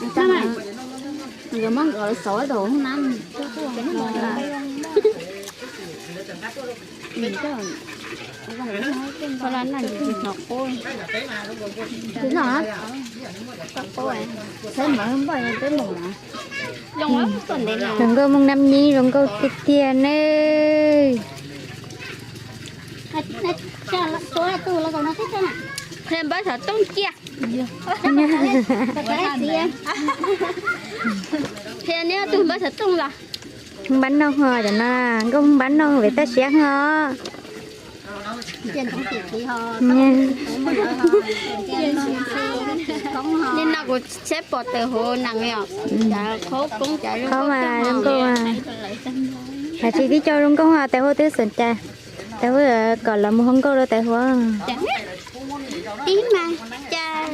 Nkawd muab nkawd xauv rau hauv na. Zoo nkauj Hmoob Nab Nyib zoo nkauj tiag tiag ne. Qhia npawb xov tooj cia. Qhia neb tus npawb xov tooj los. Hmoob Npab Noog ho cov no, nkauj Hmoob Npab Noog vem toj siab ho. Nim no kuv tsheb pom tawm hauv nees os. Qhov mas zoo nkauj, hais tsis tib co zoo nkauj ho tawm hauv twb xom cai. Tawm hauv kom los mus hauv nkauj rau tawm hauv. Tib mas cas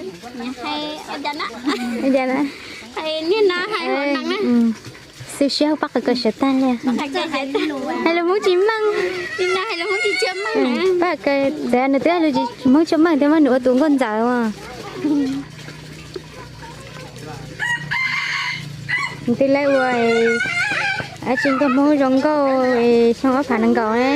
hais niaj no hais hauv nees na. Xwb siab pab qhov kawg sawv tag li. Hais lus Hmoob tsis meej. Pab kawg txawm nws twb hais lus Hmoob tsis meej thiab mas nws ua tus nkauj ntxawm os. Nws twb lawv ua dab tsi nkauj Hmoob zoo nkauj xyoo ob phav nees nkaum ne.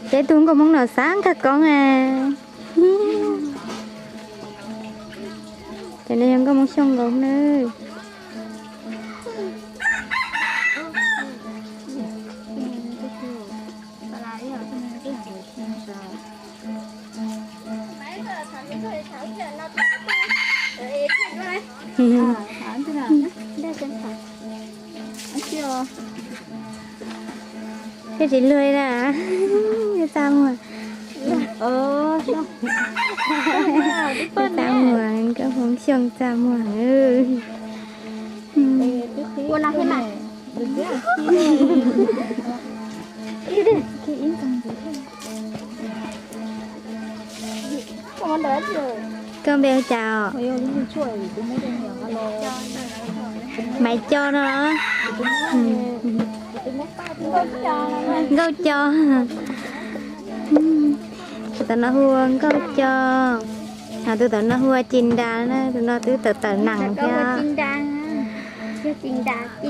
Peb tug nkauj Hmoob no xav nkag koob. Cov no yog nkauj Hmoob Xyooj nkaus na. Thiaj tsis luag li na. Txaj muag. Txaj muag, nkauj Hmoob Xyooj txaj muag. Koj npe hu cas os? Maiv Co no. Nkauj Co. Tus tom no hu ua Nkauj Co. Ho tus tom no hu ua Ci Nra na, tus no twb tawm tawm nees thiab.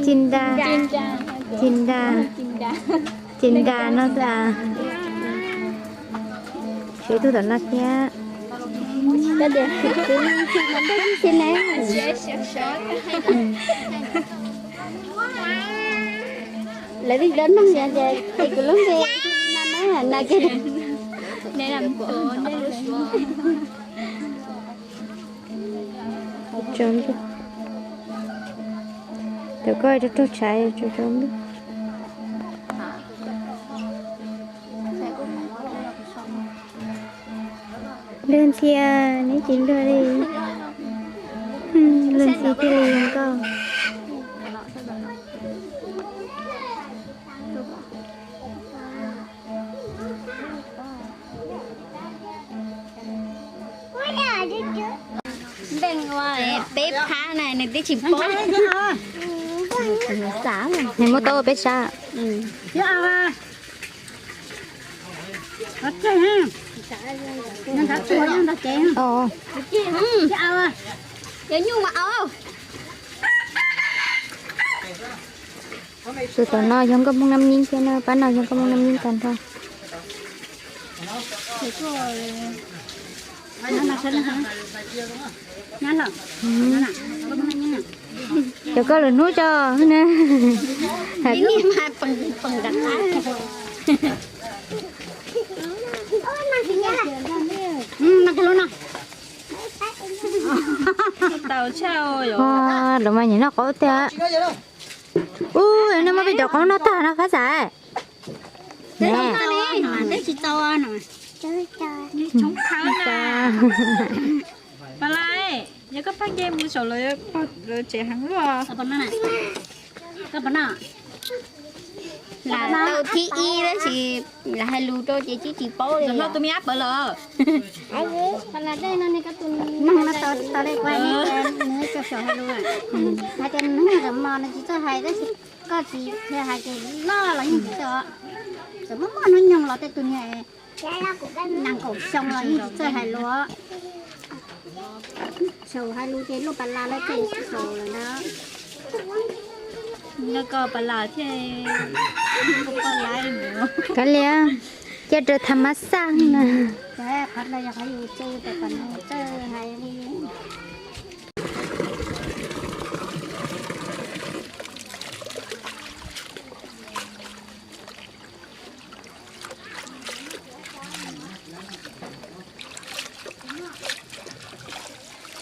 Ci Nra, Ci Nra, Ci Nra no xwb. Tshuav ib tug tom no thiab. Lawv vim lawv noog yog ces kuv lub npe no na, no ces. Cov koj rau rau tshaiv tsaus ntuj. Luag ntxhi, neb tsis luag li. Luag ntxhi thiaj li zoo nkauj. Npeej ua peb phab na nws twb tsis paub. Nws muab tau peb sab. Cov nyuj mas au. Tus tom no yog nkauj Hmoob Nab Nyeeb thiab na, pab no yog nkauj Hmoob Nab Nyeeb tag nrho. Cov koj lwm hnub tso na. Lawv mas nyiam noj qaub tiag. Ub, nej muab peb cov qaub noj tag no Fab Xais. Pab Lai, yog koj pab nce mus saum lawv tsev heev luaj. Lam tau thib ib tab sis lam hais lus rau ces tsis tsis paub li. Tus me ab pawv lawm. Hais tias nws mos nws tsis txawj hais tab sis koj tsis hais ces loj los yeej tsis txawj. Txawm muaj muaj hnub nyoog los tej tug niag nees nkaum xyoo los yeej tsis txawj hais lus. Thaum hais lus ces luaj pas las lawv ces tsis tau lawm na. Koj pas las thiaj, koj liam, cia rau tham mas xaj na. Qhov no yog qhov yus txawj, qhov no txawj hais li.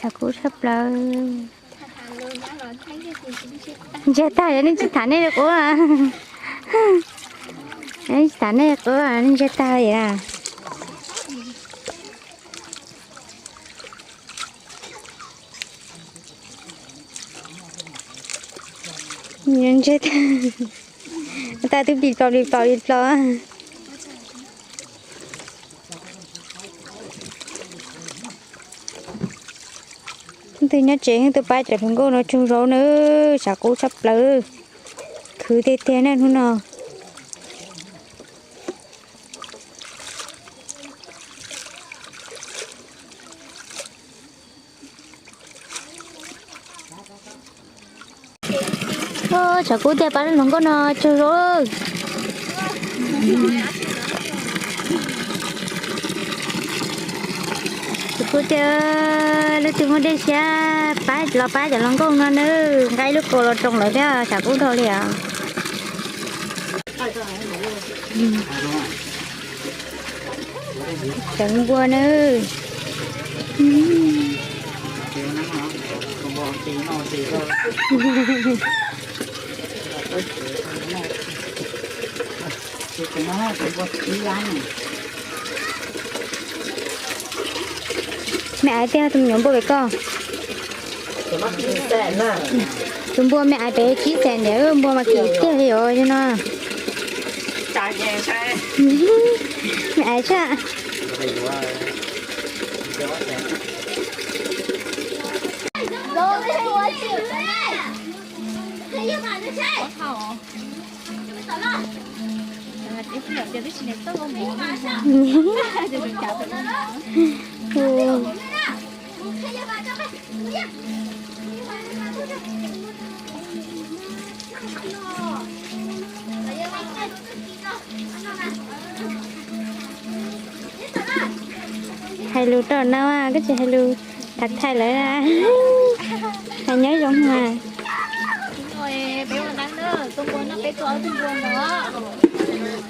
Tshav kub tshaj plaws. Ntsiag tag, nej tsis tham nej quav. Nej tsis tham nej quav, nej ntsiag tag li a. Ntsiag tag, tag twb plis plos plis plos plis plos. Leej twg nyob tsev leej twg pab cov hluas nkauj no tsaug zog na, tshav kub tshaj plaws, khwv tiag tiag na hnub no. Tshav kub tiag, pab hluas nkauj no tsaug zog. Tshav kub tiag, leej twg muaj dej siab pab los pab cov hluas nkauj no nawb, nqa ib lub kaus los roos lawv thiab, tshav kub dhau li os. Cov npua nawb. Me aiv tiag, tus me nyuam npua pem koj. Tus npua me aiv pem tsib xees ntawd, npua mas kim tiag li os no. Me aiv tshaj. Hais lus rau no koj tsis hais lus tham thaij lawm. Hais nyob zoo mas. Peb ua neeb na, tua npua no peb tua ob tug npua no.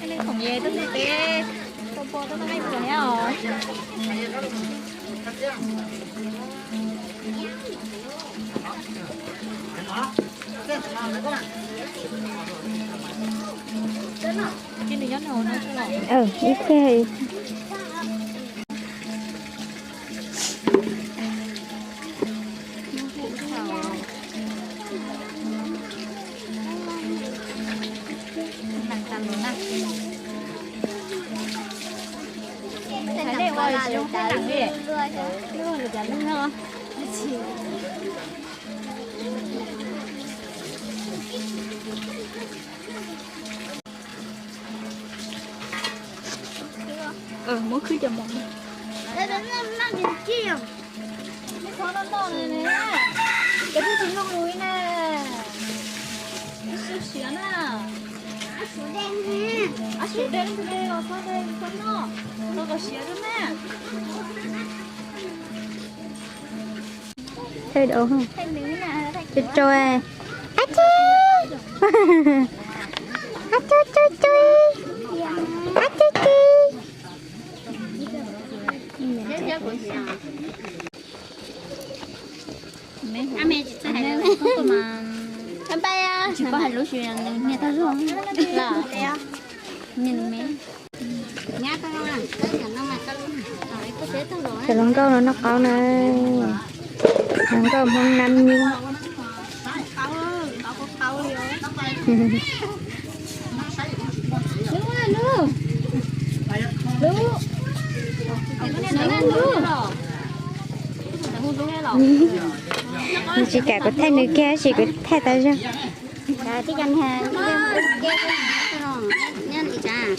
Leej khoom ye tuaj nrog peb tua npua tuaj noj nqaij puas thiab os. Ib pliag. Muab khwb cov mov. Cov phooj ywg nug lus na. Siav na. Ab, siav deb, los txhob noj, txhob kom siav rau na. Thaij dau, tso tso, ab tsi, ab tsi tsi tsi, ab tsi tsi. Tsis paub hais lus, niag tag zog los niag me. Cov hluas nkauj no noj qaub na, hluas nkauj Hmoob Nab Nyib. Nws tsis kam kuv thaij nws kiag, tab sis kuv thaij tau zog. Nyob li cas?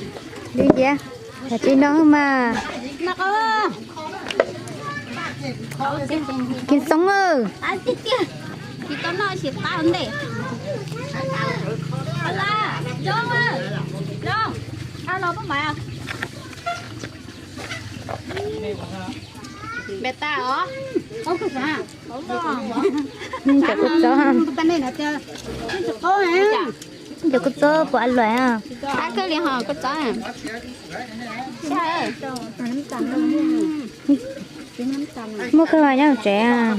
Li ntawd, yog tsis noj mas. Kiv Xoob, cov kua txob, cov kua txob puas luam? Muaj kawg nyob tsev.